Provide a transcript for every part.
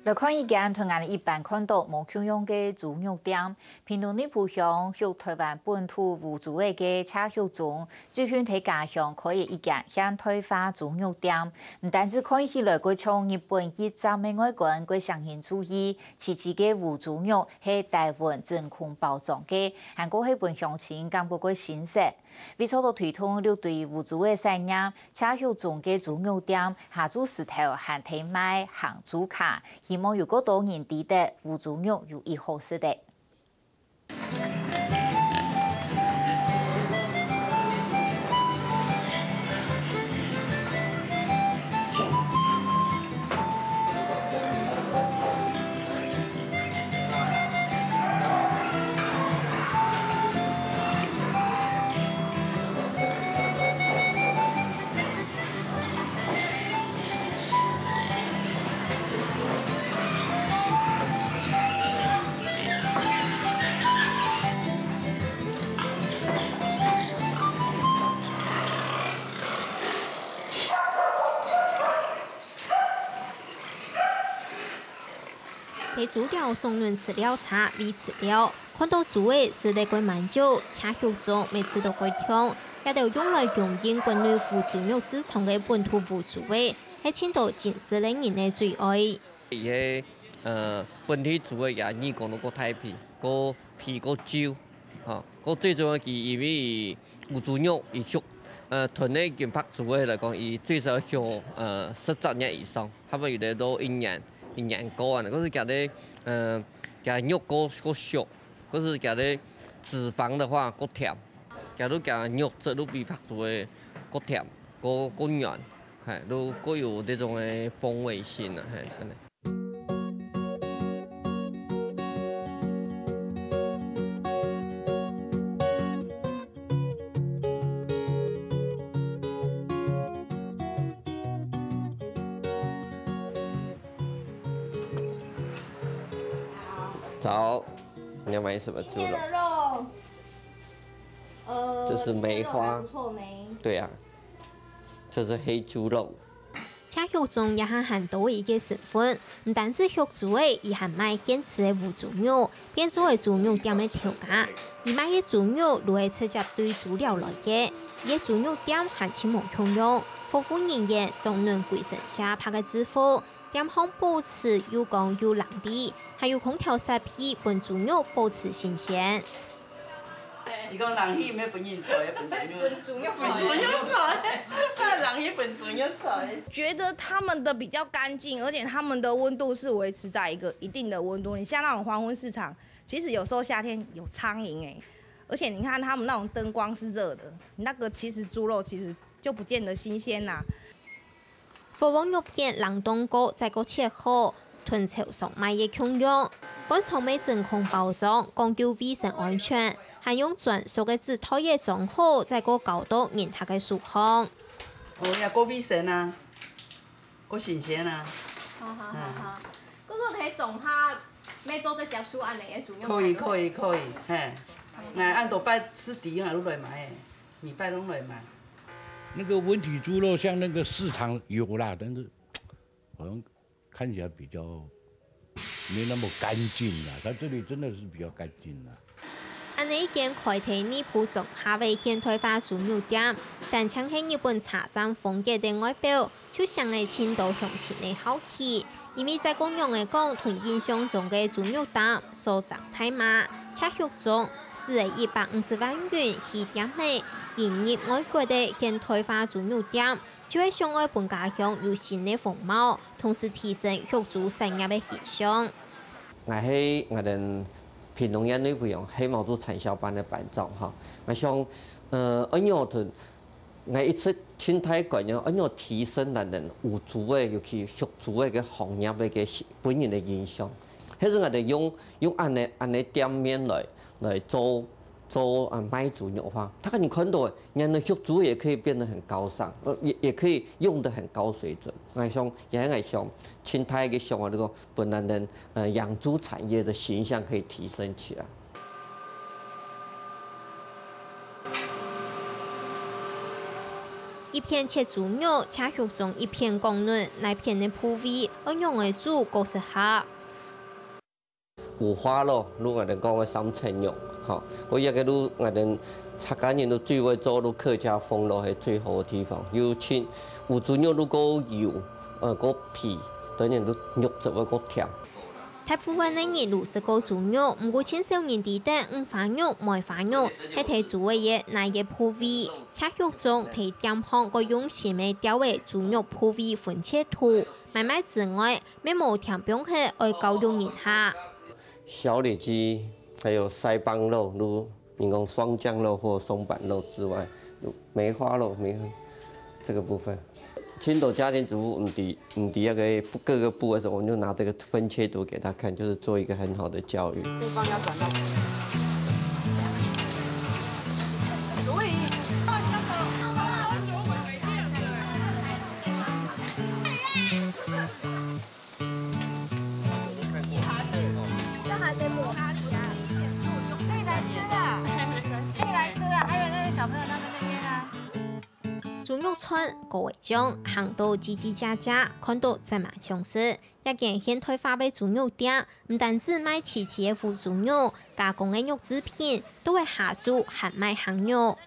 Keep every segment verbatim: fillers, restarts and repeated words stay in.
來看一間同𠊎等一般看著無共樣个豬肉店。屏東內埔鄉畜臺灣本土烏豬仔个謝畜忠，最近在家鄉開了一間現代化豬肉店。毋單止看起來蓋像日本一站个外觀，蓋唌人注意，其實个烏豬肉係低溫真空包裝个，還過係分鄉親感覺蓋新鮮。 為著推動六堆烏豬个產業，謝畜忠个豬肉店下晝時頭還在賣行豬卡，希望有較多人知得烏豬肉有幾好食个。 在豬寮送入飼料車，餵飼料，看著豬仔食了蓋滿足，謝畜忠乜試著蓋暢。這兜用來供應國內烏豬肉市場个本土烏豬仔，係盡多真實个人个最愛。佢係，呃，本地豬仔个，耳公都過大皮，過皮過皺，吼，過最重要佢因為 烏豬肉佢畜，呃，同个金白豬仔來講，佢最少畜，呃，十隻月以上，差不多有个都一年，一年過啊。可是佢个，呃，佢肉過，過熟，可是佢个脂肪个話過甜，佢都佢肉質都比白豬仔過甜，過，過軟，嘿，都過有這種个風味性啊，嘿，恁呢。 早，你要买什么猪肉？今天的肉，呃，这是梅花。这个肉还不错呢。对啊，这是黑猪肉。 謝畜忠這下還多一个身份，毋單止畜豬仔，佢還賣現製个烏豬肉，變做个豬肉店个頭家。佢賣个豬肉就係直接對豬寮來个，佢个豬肉店還盡無共樣，服務人員著等歸身卸白个制服，店項保持又光又冷俐，還有空調設備分豬肉保持新鮮。 佢講冷氣毋係分人吹，係分豬肉，分豬肉吹。分豬肉吹，冷氣分豬肉吹。觉得他们的比较干净，而且他们的温度是维持在一个一定的温度。你像那种黄昏市场，其实有时候夏天有苍蝇哎、而且你看他们那种灯光是热的，那个其实猪肉其实就不见得新鲜啦。 火鍋肉片冷凍過，再過切好，同超商賣个共樣。罐裝个真空包裝，講究衛生安全，還用專屬个紙袋仔裝好，再過交到人客个手項。哦，也過衛生啊，過新鮮啊。好好好好。可是我在中下，乜做得接受恁呢个豬肉？可以可以可以，嘿，𠊎恁多擺食豬肉，就來買个。 米拜弄来买。那个温体猪肉像那个市场有啦，但是好像看起来比较没那么干净啦。它这里真的是比较干净啦。恁呢一間開在內埔庄下个現代化豬肉店，單淨係日本車站風格个外表， 就成了盡多鄉親个好奇，因為再過仰仔講，同印象中个豬肉店相差忒大嘛。謝畜忠使了一百五十萬銀起店仔，引入外國个現代化豬肉店，就係想愛分家鄉有新个風貌，同時提升畜豬產業个形象。𠊎係𠊎等屏東縣內埔鄉黑毛豬產銷班个班長哈，𠊎想，呃，愛仰同 𠊎一直盡大个觀念，愛仰提升咱等烏豬仔，尤其畜豬仔个行業个个本人个印象。係係𠊎等用用恁呢恁呢店面來來做做啊賣豬肉个話，大家你看到个，原來畜豬也可以變得很高尚，呃，也也可以用得很高水準。𠊎想，也𠊎想，盡大个想法，這个本來人呃養豬產業的形象可以提升起來。一片切豬肉，車畜中一片講論，哪片个部位愛仰仔煮較適合。五花肉，如果你講个三層肉，吼，我一个如我等客家人都最會做，如客家封肉係最好个地方，有盡，有豬肉如果有，呃，个皮，等於都肉質會較甜。 大部分个人都食過豬肉，毋過盡少人知得五花肉、梅花肉係在豬仔个哪一个部位。車畜中在店項過用心个調仔豬肉部位分切圖，買賣之外，乜無添放忒愛教育人客。小里肌，還有腮幫肉，如 你講霜降肉或松板肉之外，有梅花肉、梅花這個部分。盡多家庭主婦，毋知，毋知那個各個部位的時候，我們就拿這個分切圖給他看，就是做一個很好的教育。這還在抹茶皮啊。可以來吃了，可以來吃了，還有那個小朋友他們那邊啊。豬肉串、高麗醬，行到嘰嘰喳喳，看到真蠻想食。這間現代化个豬肉店，毋單止賣齊齊个腐豬肉，加工个肉製品，都會下晝還賣生肉。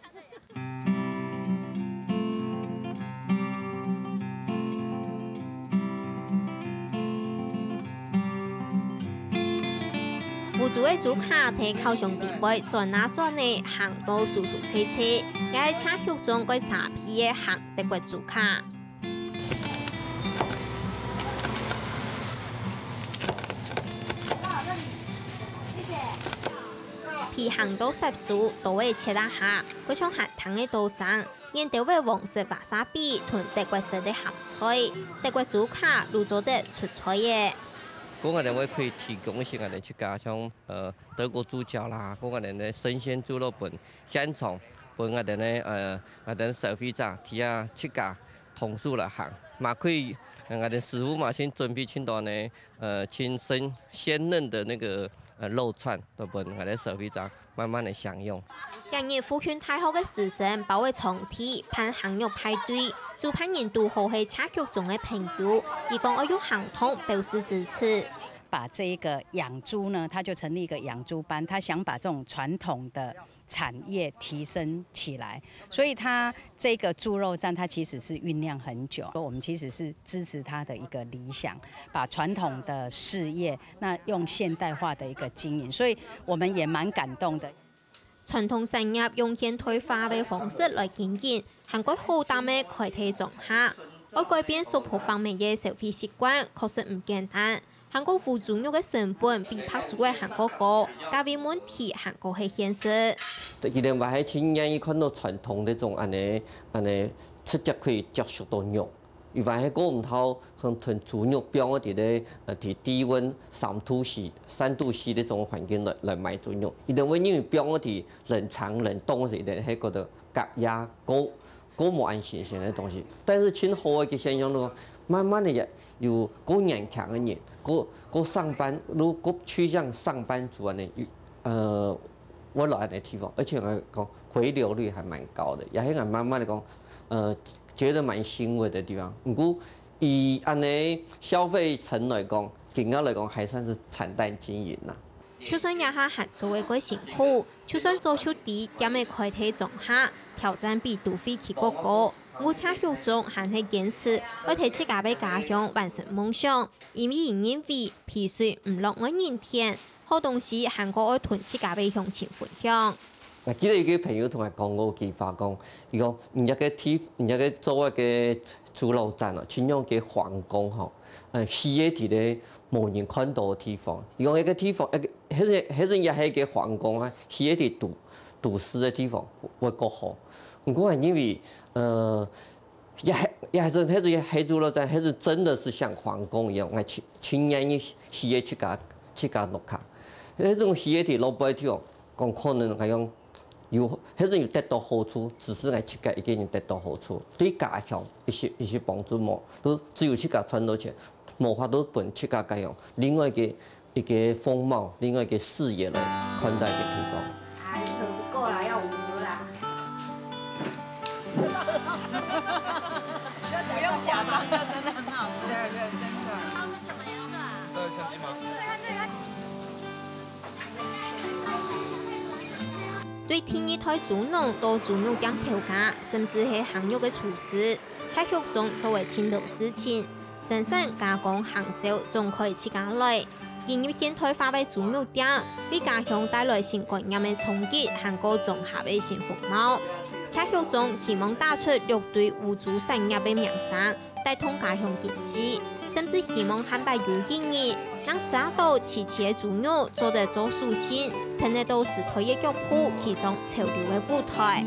烏豬个豬跤在烤箱頂背轉啊轉呢，行到酥酥脆脆，也係車畜中个沙皮个行德國豬跤。 皮行到煞酥，刀仔切啊下，過像還聽得到聲，眼兜仔黃色瓦薩比同德國式个鹹菜，德國豬跤攏做得出菜耶。講𠊎兜會可以提供一些𠊎兜自家，像，呃，德國豬腳啦，講𠊎兜个生鮮豬肉本現場，分𠊎兜个，呃，𠊎兜消費者，佢啊自家動手來行，嘛可以，呃，𠊎兜師傅嘛先準備盡多呢， 呃，盡鮮，鮮嫩的那個，呃，肉串，都分𠊎兜消費者慢慢的享用。這日復興大學个師生包圍場地辦行肉派對，主辦人堵好係車畜中个朋友，佢講愛用行動表示支持。把這一個養豬呢，他就成立一個養豬班，他想把這種傳統的產業提升起來，所以他這個豬肉站，它其實是醞釀很久。我們其實是支持他的一個理想，把傳統的事業，那用現代化的一個經營，所以我們也蠻感動的。傳統產業用現代化个方式來經營，還過好擔个開在莊下，愛改變叔婆伯姆个消費習慣，確實毋簡單。 還過烏豬肉个成本比白豬个還過高，價位問題還過係現實。佢等還係盡願意看到傳統這種恁呢，恁呢直接可以接觸到肉。佢還係過毋透，像同豬肉放在咧，呃，在低溫三度C、三度C這種環境來，來賣豬肉。佢等會因為放在冷藏冷凍時，佢等會覺得較也高，高無恁新鮮个東西。但是盡好个一個現象，就講慢慢个也 有較年輕个人，較，較上班，如果趨向上班族恁呢，有，呃，會來恁呢地方，而且𠊎講回流率還蠻高的，也係𠊎慢慢个講，呃，覺得蠻欣慰的地方。毋過以恁呢消費層來講，金額來講還算是慘淡經營啦。 就算這下還做會較辛苦，就算早就知店仔開在莊下，挑戰比都會區較高，毋過車畜中還係堅持愛在自家个家鄉完成夢想，因為佢認為肥水毋落外人田，好東西還過愛同自家个鄉親分享。𠊎記得一個朋友同𠊎講過一句話，講，佢講，你這個地，你這個做該個豬肉站哦，親像個皇宮吼，呃，起个地咧無人看到个地方。佢講，該個地方，該個 該陣，該陣也係个皇宮啊，起个都，都市个地方會較好。毋過因為，呃，也係，也係，該陣，該陣黑豬肉站，該陣真的是像皇宮一樣，𠊎親，親眼去，去个自家，自家屋下。該種起个地落尾地方，講可能𠊎講有，該陣有得到好處，只是𠊎自家一個人得到好處，對家鄉一息，一息幫助無，都只有自家賺到錢，無法度分自家家鄉另外一個 一個風貌，另外一個視野來看待一個地方。還喝不夠啦，要五喝啦。不用假装，就真的很好吃。对对，真的。呃，相机吗？對第二代豬農到豬肉店頭家，甚至係烤肉个廚師，謝旭忠做了盡多事情，生產、加工、行銷總可以自家來。 進入現代化个豬肉店，為家鄉帶來新觀念个衝擊，還過莊下个新風貌。謝旭忠希望打出六堆烏豬產業个名聲，帶動家鄉經濟，甚至希望下擺有一日，能食到萋萋个豬肉做得做手信，跈得到時代个腳步，企上潮流个舞台。